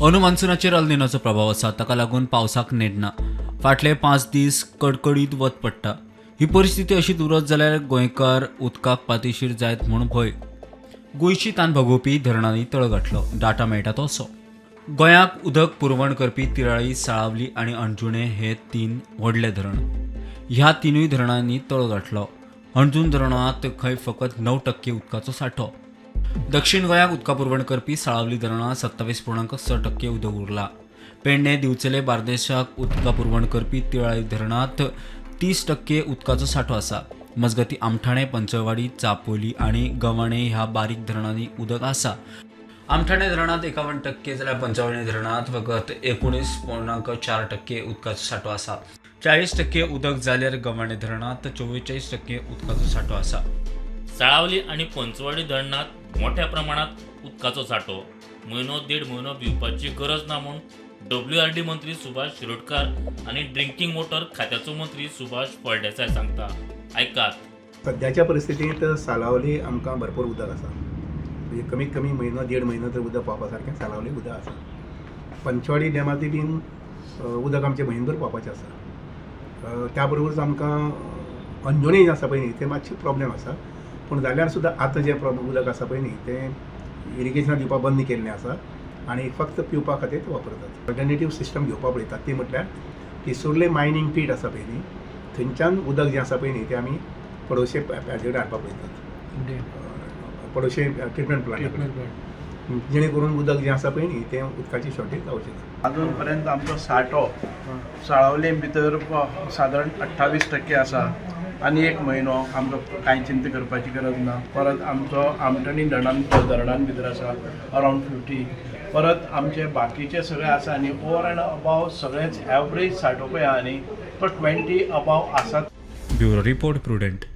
अंदू मान्सुनाचेर अल प्रभाव आसा. ताका लागून पावसाक नेट ना. फाटले 5 दीस कडकडीत वत पडटा. ही परिस्थिती अशीच उरत जाल्यार गोंयकार उदकाक पातिशीर जायत म्हूण भंय. गोंयची तान भागोवपी धरणांनी तळ गाठलो. डाटा मेळटा तो असो: गोंयाक उदक पुरवण करपी तिराळी, साळावली आनी अंजुणे हे तीन व्हडले धरण. ह्या तिनूय धरणांनी तळ गाठलो. अंजूण धरणांत खंय फकत 9% उदकाचो सांठो. दक्षिण गोंयाक उदका पुरवण करपी साळावली धरणांत 27.6% उदक उरला. पेडणे, दिवचले, बार्देशाक उदका पुरवण करपी तिळाळी धरणांत 30% उदकाचो सांठो आसा. मजगतीं, आमठाणे, पंचवाडी, चापोली आनी गव्हाणे ह्या बारीक धरणांनी उदक आसा. आमठाणे धरणांत 51% जाल्यार पंचवाडी धरणांत फकत 19.4% उदकाचो सांठो आसा. 40% उदक जाल्यार गव्हाणे धरणांत 44% उदकाचो सांठो आसा. साळावली आनी पंचवाडी धरणांत मोठ्या प्रमाणात उदकाचो सांठो. म्हयनो देड म्हयनो भिवपाची गरज ना म्हूण डब्ल्यूआरडी मंत्री सुभाष शिरोडकार आनी ड्रिंकिंग वॉटर खात्याचो मंत्री सुभाष फळदेसाय सांगता. आयकात. सद्याच्या परिस्थितींत सालावली आमकां भरपूर उदक आसा. म्हणजे कमीत कमी म्हयनो देड म्हयनो तर उदक पावपा सारकें सालावली उदक आसा. पंचवाडी डॅमांतूय बीन उदक आमचें म्हयनभर पावपाचें आसा. त्या बरोबरच आमकां अंजुणे जें आसा पळय न्ही, तें मातशें प्रॉब्लेम आसा. पूण जाल्यार सुद्दां आतां जें प्रॉब्लेम उदक आसा पळय न्ही, तें इरिगेशनाक दिवपाक बंद केल्लें आसा आनी फक्त पिवपा खातीर ते वापरतात. अल्टरनेटीव सिस्टम घेवपाक पळयतात. ती म्हटल्यार पिसुर्ले मायनींग पीट आसा पळय न्ही, थंयच्यान उदक जें आसा पळय न्ही, तें आमी पडोशे प्याजे कडेन हाडपाक पळयतात, पडोशे ट्रिटमेंट प्लांट, जेणे करून उदक जें आसा पळय न्ही, तें उदकाची शॉर्टेज जावची ना. अजून पर्यंत आमचो सांठो साळावले भितर सादारण 28% आसा आनी एक म्हयनो आमकां कांय चिंता करपाची गरज ना. परत आमचो आमटणी धरणान भितर आसा अरावंड 50. परत आमचे बाकीचे सगळे आसा आनी ओवर अँड अबाव सगळेच एवरेज सांठो पळय आहा न्ही, तो 20 अबाव आसात. Bureau report, prudent.